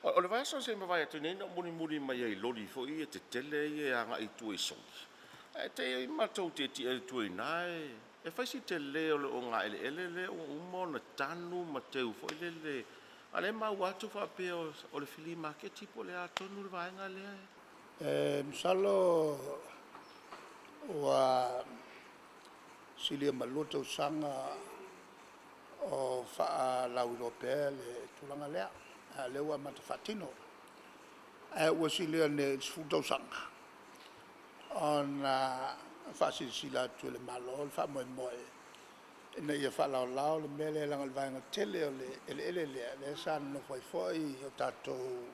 O le vaiaso na se i mavae atu nei na ou mulimuli mai ai i loli foi ia tetele ia e agai i tua i Sogi, ae te i matou tietie i tua i ina e fai si tele o le ogaeleele lea ua uma ona tanu ma teu foi lele, a o lea e maua atu faapea o le filei maketi po o le a tonu le vaega lea. E masalo ua silia ma le 2 tausaga o faalauiloa pea le tulaga lea, a o lea ua amata faatino. Ae ua silia nei i le 10 tausaga ona faasilasila atu e le Malo le faamoemoe ina ia faalaolao le mea lea leaga o le vaega tele o le eleele lea lea sa nonofo ai foi o tatou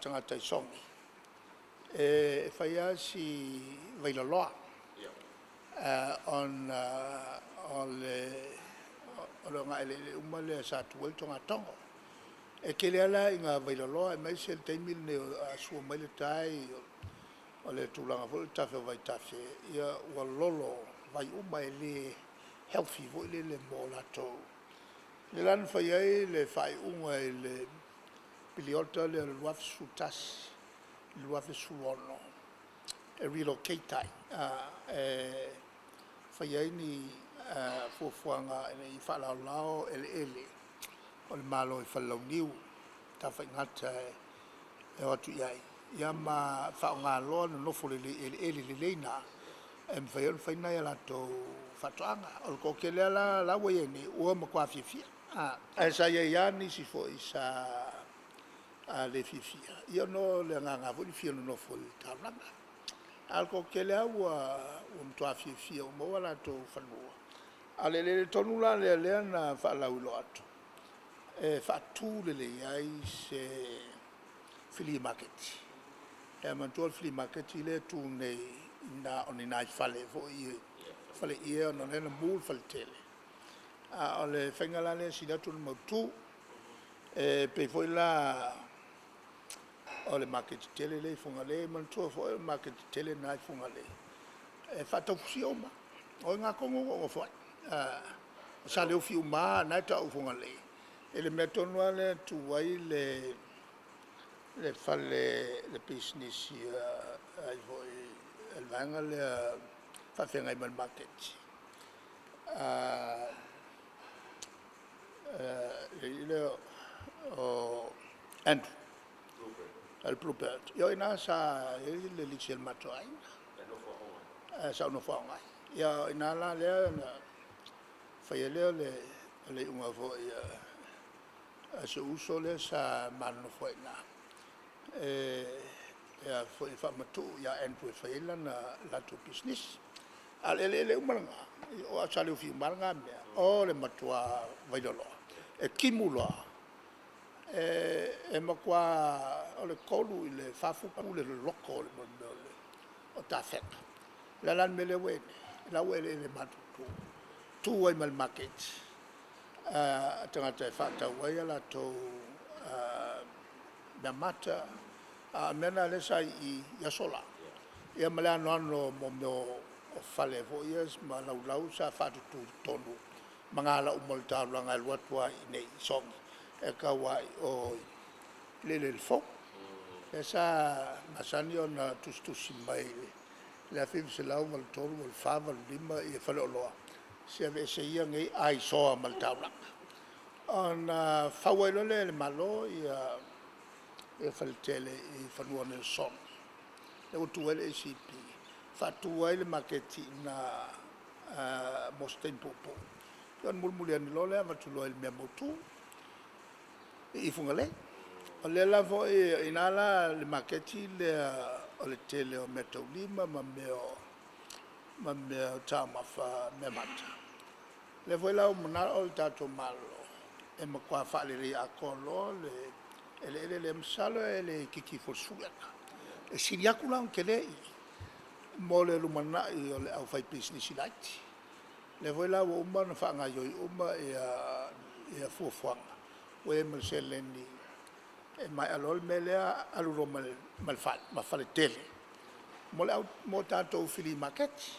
tagata i Sogi, e fai lava si vailaloa ona o le ogaeleele uma lea sa tu ai le togatogo. E tele lava la ina vailaloa aemaise le taimi lenei a sua mai le tai o le tulaga foi lea o le tafe o vaitafe, ia ua lolo vai uma e le healthy foi lele mo latou. O lea la na fai ai le faaiuga i le piliota lea o le 2011-2016 e relocate ai, e fai ai ni fuafuaga ina ia faalaolao eleele o le Malo i Falelauniu i Tafaigata e o atu i ai, ia ma faaaoga loa nonofo lelei i eleele lelei na e mafai ai ona fai nai a latou faatoaga. O le toatele lava la ua i ai nei ua matua fiafia, ae sa i ai lava nisi foi sa le fiafia ona o le agaga lava foi lea e fia nonofo i le taulaga. A o le toatele lava ua matua fiafia ua maua o latou fanua. A o le eleele tonu la lea o lea na faalauiloa atu e faatu lelei ai se filei maketi. Ia manatua le filei maketi lea e tu nei i ina o ni nai fale foi ia faleie ona o lea na mu le faletele. A o le faiga la lea e sili atu ona mautu. E pei foi la o le maketi tele lea e i Fugalei. Manatua foi o le maketi tele lena e i Fugalei e faatau fusia uma lava. O i ina tonu na ou nofo ai. O Saleufi uma lava lena e tau o Fugalei, i le mea tonu lava lea e tu ai le fale le pisinisi a le vaega lea e faafeagai ma le maketi le alii lea o Andrew, o le Bluebird. Ia o i ina sa i ai le lisi a le matou aiga, sa ou nofo aoga ai. Ia o i ina la lea na fai ai lea o le iuga foi a si ou uso lea sa ma nonofo ai i ina e faamatuu ia Andrew e fai ai lana latou pisinisi. A o le eleele uma lena, aua o Saleufi uma lava lena mea, o le matua vailaloa. E timu loa, e matua o le 3 i le 4 futu le loloto o le mea o tafega. O le a la le mea lea ua i ai nei? O la ua eleele matutu, tu ai ma le maketi a tagata e faatau ai a latou meamata. A o mea na o lea sa i i i aso la, ia ma le anoano o mea o fale foi ia ma laulau sa faatutu i totonu ma gala uma o le taulaga e alu atu lava i inei i Sogi e tau lava i o i le eleele fou. Lea sa masani ona tusitusi mai i le 1983, 1984, 1985 faleoloa, se aveese ia nei aisoa ma le taulaga, ona fau ai loa lea e le Malo faletele i fanua nei o Sogi, lea ua tu ai le ACP, faatu ai le maketi i ina mo se taimi puupuu, ia ona mulimuli ane loa lea avatu loa i le mea mautu i i Fugalei. O lea la foi, o i ina la i le maketi lea o le tele o meataulima ma mea o taumafa meamata, o lea foi la ua manao le tatou Malo e matua faaleleia atoa loa le eleele lea. Masalo e le itiiti ifo i le 10 eka. E sili atu la ona tele i i mo le lumanai o le aufaipisinisi laiti. O lea foi la ua uma ona faagaoioi uma fuafuaga, ua i ai ma le seleni e maea loa le mea lea alu loa ma le fale ma faletele mo tatou filei maketi.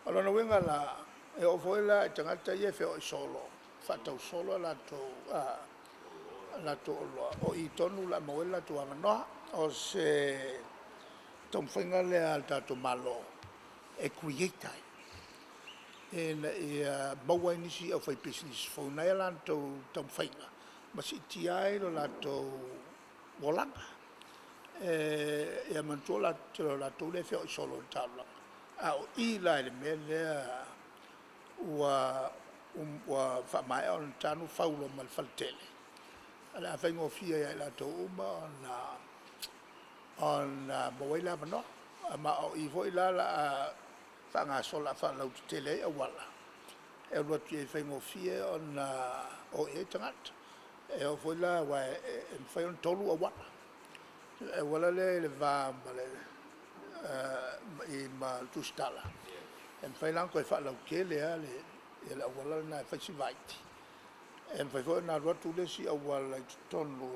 O lona uiga la, e oo foi la i tagata ia e feoai solo, faatau solo a latou latou oloa, o i tonu o le a maua ai lo latou avanoa. O se taumafaiga lea a le tatou Malo e create ai, ina ia maua ai nisi aufaipisinisi fou nai a latou taumafaiga ma siitia ai lo latou olaga. Ia manatua o le tele o latou lea e feoai solo i le taulaga, a o i la i le mea lea ua faamaea ona tanu fau loa ma le faletele, o le a faigofie ia i latou uma ona maua ai le avanoa. Ma o i foi la o le a faagasolo o le a faalautetele ai auala e alu atu i ai e faigofie ona o i ai tagata. E oo foi la aua e mafai ona tolu auala, le auala lea i le va ma i ma le Tusitala, e mafai la ona toe faalautele lava le auala lena e fai si vaiti. E mafai foi ona alu atu le isi auala i totonu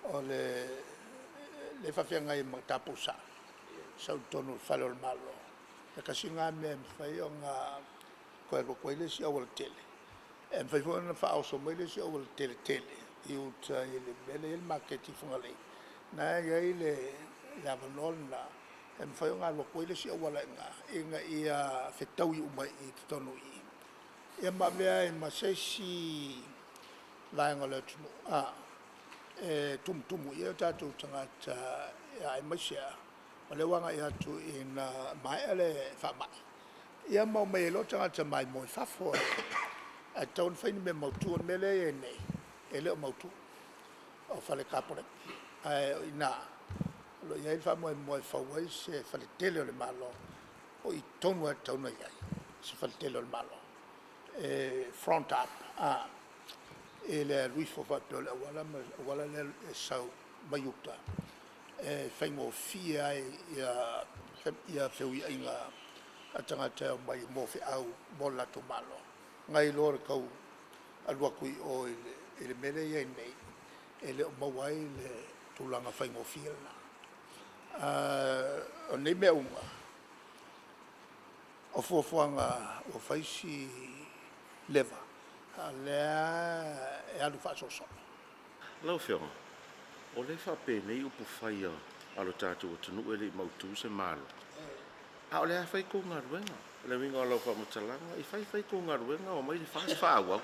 o le lea e faafeagai ai ma Taupousa, sau i totonu o le fale o le Malo. E tasi lena mea e mafai ona toe alu atu ai le isi aualatele. E mafai foi ona faaoso mai le isi aualatele tele i uta i le mea lea e i ai le maketi i Fugalei, o lena e i ai le avanoa lena e mafai ona alu atu ai le isi auala i ina, ina ia fetaui uma i totonu i i, ia ma avea ai ma se isi vaega o le atunuu e tumutumu i ai o tatou tagata, aemaise lava o lea ua agai atu ina maea le faamai, ia ma omai ai loa tagata maimoa mai fafo. Ae tatau ona fai ni mea mautu. O le mea lea e i ai nei, e le o mautu, o fale tapoleni, ae o i ina o lo o i ai le faamoemoe e fau ai se fale tele o le Malo. O i tonu lava e tatau ona i ai se fale tele o le Malo e front up i le alu ifo faapea o le auala ma le auala lea e sau mai uta, e faigofie ai feuiaiga a tagata e omai mo feau mo le latou Malo, nai lo le tau alu atu i o i le mea lea e i ai nei, e le o maua ai le tulaga faigofie lena. O nei mea uma, o fuafuaga ua fai si leva, a o lea lava e alu faasolosolo. Lau Afioga, o lea e faapenei upu fai a lo tatou atunuu e le i mautu se Malo, a o lea lava e fai a outou galuega. O le uiga o lau faamatalaga, e fai fai a outou galuega omai le FAST faaauau.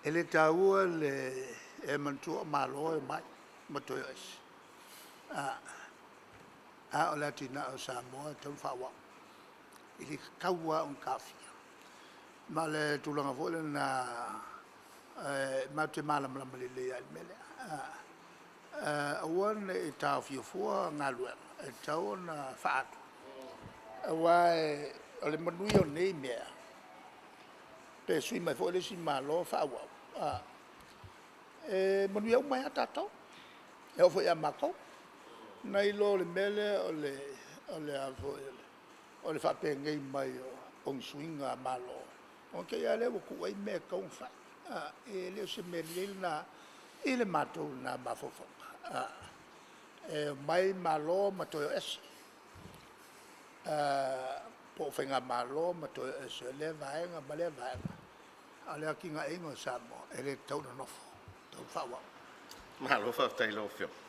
E le taua le… E manatua o Malo e omai ma toe o ese, a o le atinae o Samoa e tatau ona faaauau. E le tatau lava ona taofia. Ma o le tulaga foi lena matou te malamalama lelei lava i le mea lea. Aua ne i taofia fua galuega, e tatau ona faaalu aua o le manuia o nei mea, pe sui mai foi le isi Malo faaauau, e manuia uma ai lava tatou, e oo foi ia matou, nai lo le mea lea o le faapenei mai o ni suiga Malo, ona te i lava lea ua tuu ai mea e tatau ona fai. E le o se mea lelei lena i le matou lena mafaufauga. E omai Malo ma toe o ese, po o Faigamalo ma toe o ese o lea vaega ma lea vaega, a o le atinaeina o Samoa e le tatau ona nofo, e tatau ona faaauau. Malo faafetai i lau Afioga.